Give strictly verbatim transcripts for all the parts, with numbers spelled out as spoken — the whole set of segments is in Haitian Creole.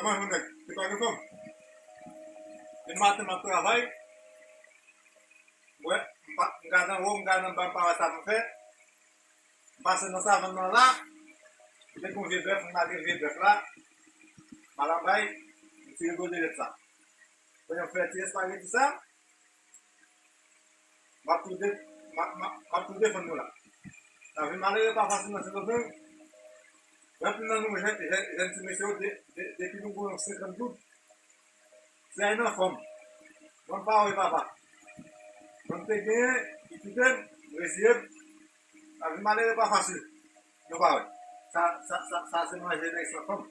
Mwen, mwen, nèg, se pa gen fanm. Depi maten, m ap travay. Mwen, m pa, m gade anwo, m gade anba, m pa wè sa pou m fè. M pase nan savann nan la, m te gen yon vye bèf, m lage vye bèf la, m al anba, m tire gwo dèlèt sa. Kounye a m fè ti espageti sa, m ap tou de-, m ap, m ap, m ap tou defann nou la. Lavi malere pa fasil nan Sendomeng. Anpil nan nou, jèn, jèn, jèn ti mesye yo, de, de, depi nou gen yon senkant goud, se al nan fanm. Ban m pawòl papa. Ban m te genyen, li kite m, m reziye m. Lavi malere pa fasil. Nou pa wè. Sa, sa, sa, sa se manje nèg san fanm.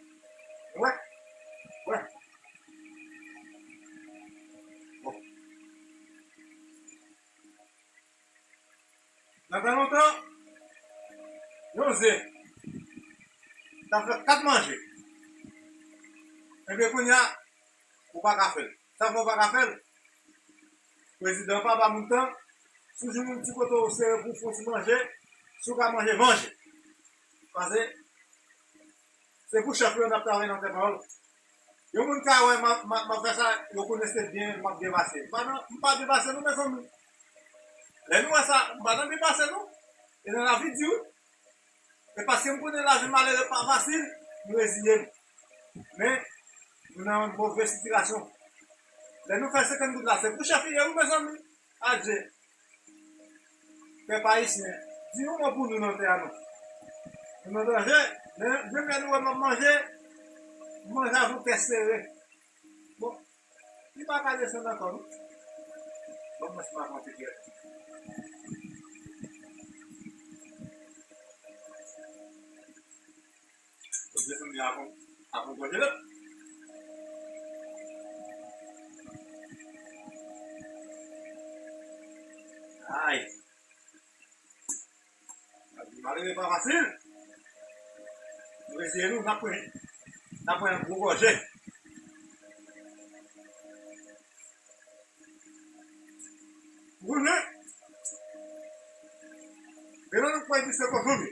Wè. Wè. Bon. Nan tan lontan, yon zen t ap fè kat manje. Ebyen, kounye a, ou pa ka fè l. Sa fè ou pa ka fè l? Prezidan pa ba moun tan. Si w jwenn yon ti kote w sere pou w fè yon ti manje, si w ka manje, manje. Paske se pou chèf yo n ap travay nan tè pawòl. Yon moun ka wè m ap, m ap, m ap fè sa, yo konnen se byen m ap byen pase. M pa nan, m pa byen pase non, mezanmi. Lè nou wè sa, m pa nan byen pase non. E nan lavi di wi. E paske m konnen lavi malere pa fasil, m reziye m. Men, nou nan yon move sitiyasyon. Lè nou fè senkant goud la, se pou chèf li ye wi, mezanmi. Adje. Pèp ayisyen, di yon mo pou nou nan tè a non. Nou nan danje, men, menm lè nou wè m ap manje, m manje avèk kè sere. Bon, li pa ka desann ankò non. Bon, mwen se pa konte kè. Mwen desann li avan, avan manje la. Ay. Malere pa fasil. Mwen se nou, n ap pran, n ap pran yon gwo gòje. Ou konnen, gen nan nou kwè di se kòchon li.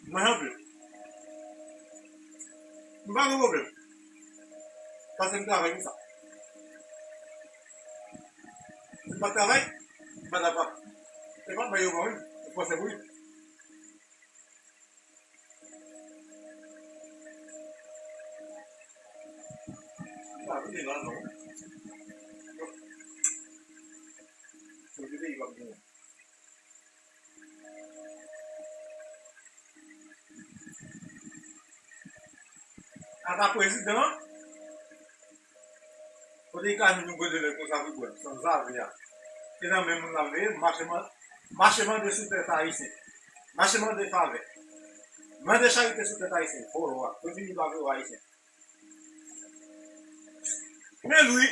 Mwen anpil. M pa gen pwoblèm. Paske m travay pou sa. Si m pa t travay, m pa t ap. Se pa bay yo ban wi. Ou panse pou li. M pa vini la non. Pou di peyi pa pou mwen. Ata prezidan, kote li ka jwenn yon gode lè konsa pou bwè, san zave a. E nan men moun l ap veye, mache man-, mache mande sou tèt ayisyen. Mache mande favè. Mande charite sou tèt ayisyen. Vòlò a. Yo fini pa vòlò ayisyen. Men Lwi,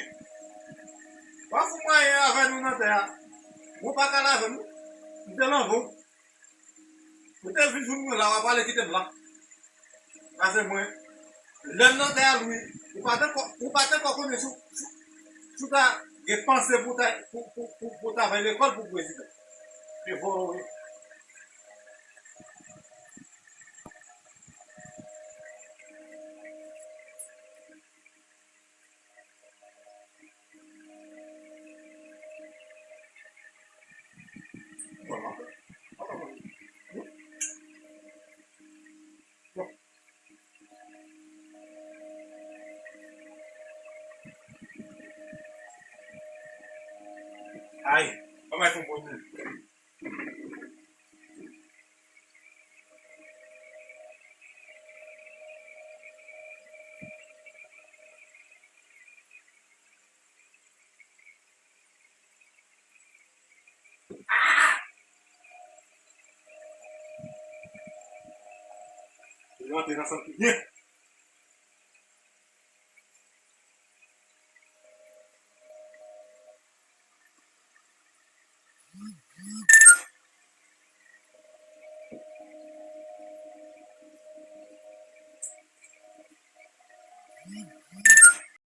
w ap fout mwayen avè nou nan tè a. Mwen pa ka lave m. M te lanve w. Ou te vin jwenn mwen la, w ap ale kite m la. Paske mwen, lè m nan tè a Lwi, ou pa t ankò, ou pa t ankò konnen si w, si w, si w ta gen panse pou ta, pou, pou, pou, pou ta bay lekòl pou prezidan. Se vòlò w ye. Ay, pa bay fon pwoblèm. Yo te nan santi byen.